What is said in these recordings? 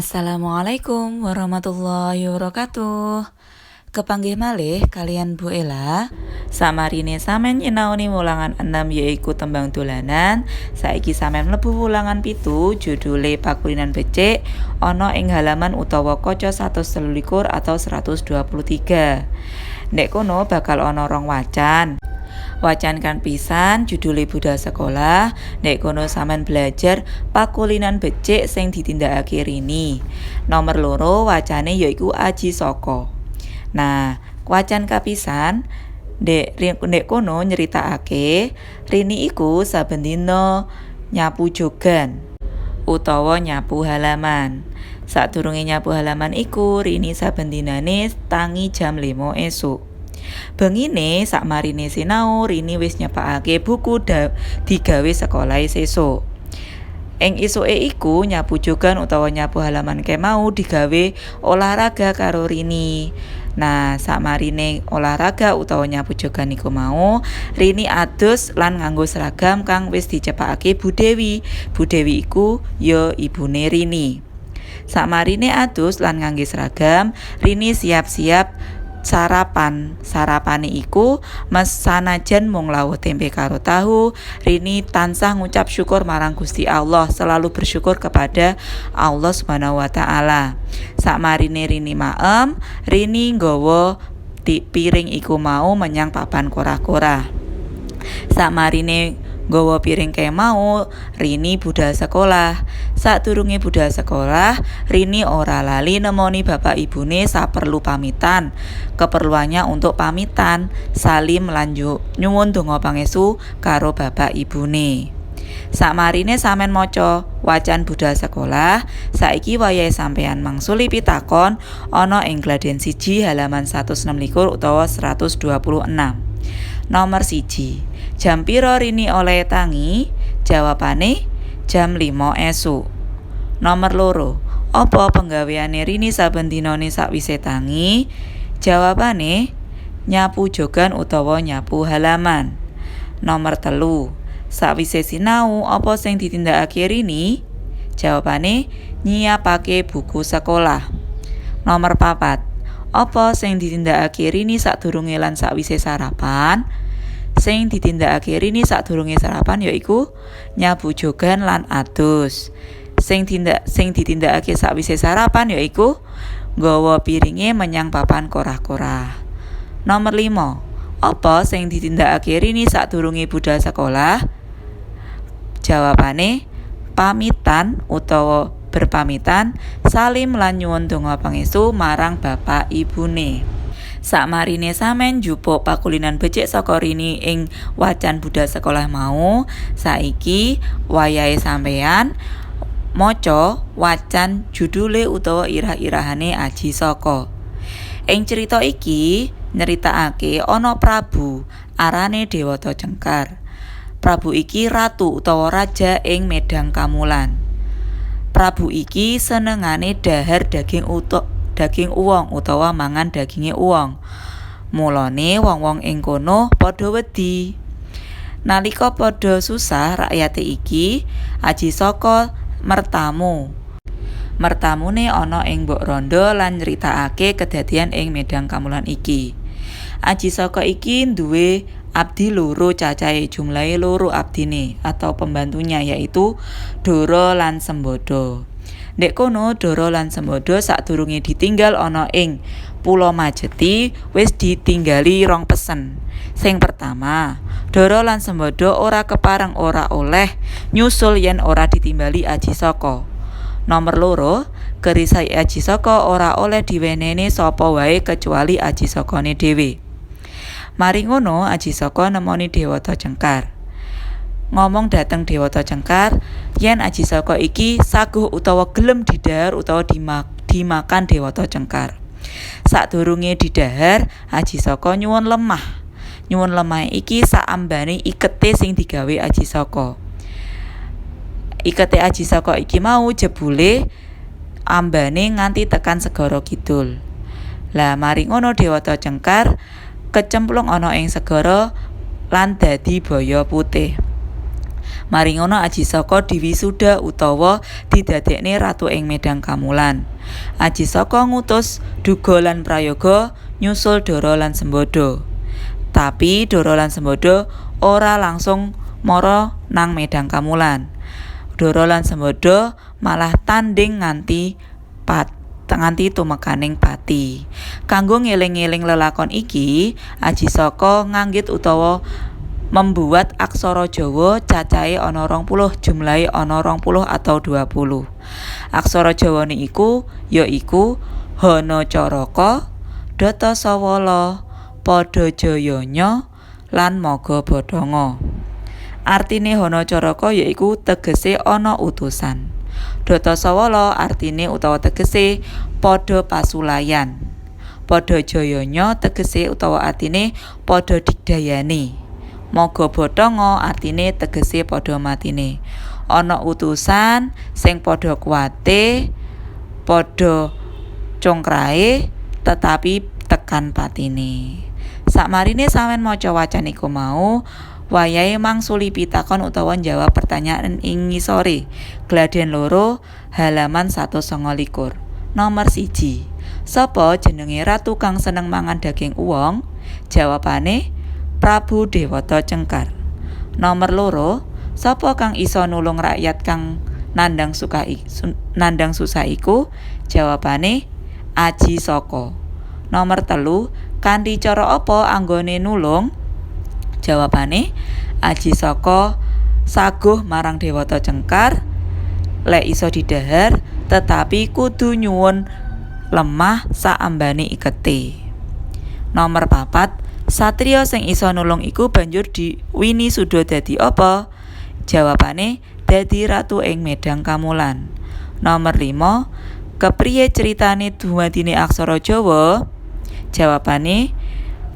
Assalamualaikum warahmatullahi wabarakatuh. Kepanggih malih kaliyan Bu Ella. Samarine sampeyan nyinaoni wulangan 6 yaiku tembang dolanan. Saiki sampeyan mlebu wulangan 7 judule Pakulinan Becik ana ing halaman utawa kaca 123 atau 123. Nek kono bakal ana rong wacan. Wacan kan pisan judule budal sekolah. Nek kono sampean belajar pakulinan becik sing ditindakake Rini. Nomor loro wacane yaiku Aji Saka. Nah, wacan kapisan ndek kono nyeritakake Rini iku saben dina nyapu jogan utawa nyapu halaman. Sadurunge nyapu halaman iku Rini saben dinane tangi jam 5 esuk. Bengine sakmarine sinau Rini wis nyepakake buku digawe sekolahe sesuk. Ing esuke iku nyapu jogan utawa nyapu halaman kemau digawe olahraga karo Rini. Nah, sakmarine olahraga utawa nyapu jogan iku mau, Rini adus lan nganggo seragam kang wis dicepakake Bu Dewi. Bu Dewi iku ya ibune Rini. Sakmarine adus lan ngangge seragam, Rini siap-siap sarapan. Sarapane iku sanajan mung lawuh tempe karo tahu, Rini tansah ngucap syukur marang Gusti Allah, selalu bersyukur kepada Allah Subhanahu wa taala. Sakmarine Rini maem, Rini nggawa piring iku mau menyang papan korah-korah. Sakmarine nggawa piring kae mau, Rini budal sekolah. Sadurunge budal sekolah, Rini ora lali nemoni bapak ibune saperlu pamitan. Keperluannya untuk pamitan, salim lan nyuwun donga pangestu karo bapak ibune. Sakmarine sampean maca wacan budal sekolah, saiki wayahe sampean mangsuli pitakon ana ing gladen 1 halaman 126 utawa 126. Nomor 1. Jam pira Rini oleh tangi? Jawabane jam 5 esuk. Nomor 2. Apa penggaweane Rini saben dinane sakwise tangi? Jawabane nyapu jogan utawa nyapu halaman. Nomor 3. Sakwise sinau apa sing ditindakake Rini? Jawabane nyiapake buku sekolah. Nomor 4. Apa sing ditindakake Rini sadurunge lan sakwise sarapan? Sing ditindakake Rini sadurunge sarapan yaiku nyapu jogan lan adus. Sing ditindakake sakwise sarapan yaiku nggawa piringe menyang papan korah-korah. Nomor 5. Apa sing ditindakake Rini sadurunge budal sekolah? Jawabane pamitan utawa berpamitan, salim lan nyuwun donga pangestu marang bapak ibune. Sakmarine sampean njupuk pakulinan becik saka Rini ing wacan budal sekolah mau, saiki wayahe sampean maca wacan judule utawa irah-irahane Aji Saka. Ing cerita iki nyeritakake ana prabu arane Dewata Cengkar. Prabu iki ratu utawa raja ing Medang Kamulan. Prabu iki senengane dhahar daging uwong utawa mangan daginge uwong. Mulane wong-wong ing kono padha wedi. Nalika padha susah rakyate iki, Aji Saka mertamu. Mertamune ana ing Mbok Rondo lan nyritakake kedadian ing Medang Kamulan iki. Aji Saka iki duwe abdi loro cacahe, jumlahe loro abdine atau pembantunya yaitu Doro lan Sembodo. Ndek kono Doro lan Sembodo sadurunge ditinggal ana ing Pulo Majeti wis ditinggali rong pesen. Sing pertama, Doro lan Sembodo ora kepareng ora oleh nyusul yen ora ditimbali Aji Saka. Nomor 2, kerisai Aji Saka ora oleh diwenehne sapa wae kecuali Aji Sakane dhewe. Mari ngono Aji Saka nemoni Dewata Cengkar. Ngomong dhateng Dewata Cengkar yen Aji Saka iki saguh utawa gelem didhahar utawa dimakan Dewata Cengkar. Sadurunge didhahar, Aji Saka nyuwun lemah. Nyuwun lemah iki saambane ikete sing digawe Aji Saka. Ikete Aji Saka iki mau jebule ambane nganti tekan segara kidul. Lah mari ngono Dewata Cengkar kecemplung ana ing segara lan dadi baya putih. Mari ngono Aji Saka diwisuda utawa didadekne ratu ing Medang Kamulan. Aji Saka ngutus Duga lan Prayoga nyusul Dara lan Sembada. Tapi Dara lan Sembada ora langsung mara nang Medang Kamulan. Dara lan Sembada malah tanding nganti tumekaning pati. Kanggo ngeling-eling lelakon iki, Aji Saka nganggit utawa membuat aksara Jawa cacahe ana 20, jumlahe ana 20 atau 20. Aksara Jawane iku yaiku Hana Caraka, Data Sawala, Pada Jayanya lan Maga Bathanga. Artine Hana Caraka yaiku tegese ana utusan. Data Sawala artine utawa tegese padha pasulayan. Pada Jayanya tegese utawa artine padha digdayane. Maga Bathanga artine tegese padha matine. Ana utusan sing padha kuwate, padha congkrahe, tetapi tekan patine. Sakmarine sampeyan maca wacan iku mau, wayahe mangsuli pitakon utawa njawab pertanyaan ing ngisore. Gladen 2 halaman 129. Nomor 1. Sapa jenenge ratu kang seneng mangan daging uwong? Jawabane Prabu Dewata Cengkar. Nomor 2, sapa kang iso nulung rakyat kang nandang susah iku? Jawabane Aji Saka. Nomor 3, kanthi cara apa anggone nulung? Jawabane Aji Saka saguh marang Dewata Cengkar lek iso didhahar, tetapi kudu nyuwun lemah saambane ikete. Nomor 4, satriya sing iso nulung iku banjur diwinisuda dadi apa? Jawabane dadi ratu ing Medang Kamulan. Nomor 5, kepriye critane dumadine aksara Jawa? Jawabane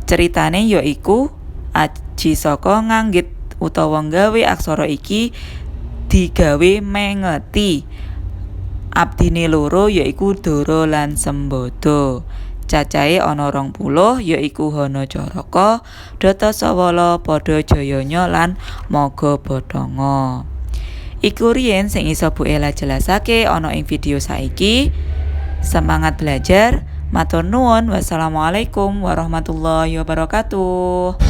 ceritane yaiku Aji Saka nganggit utawa nggawe aksara iki digawe mengeti abdine loro yaiku Dara lan Sembada. Cacahe ana 20 yaiku Hana Caraka, Data Sawala, Pada Jayanya lan Maga Bathanga. Iku riyen sing iso Bu Ella jelasake ana ing video saiki. Semangat belajar, matur nuwun. Wassalamualaikum warahmatullahi wabarakatuh.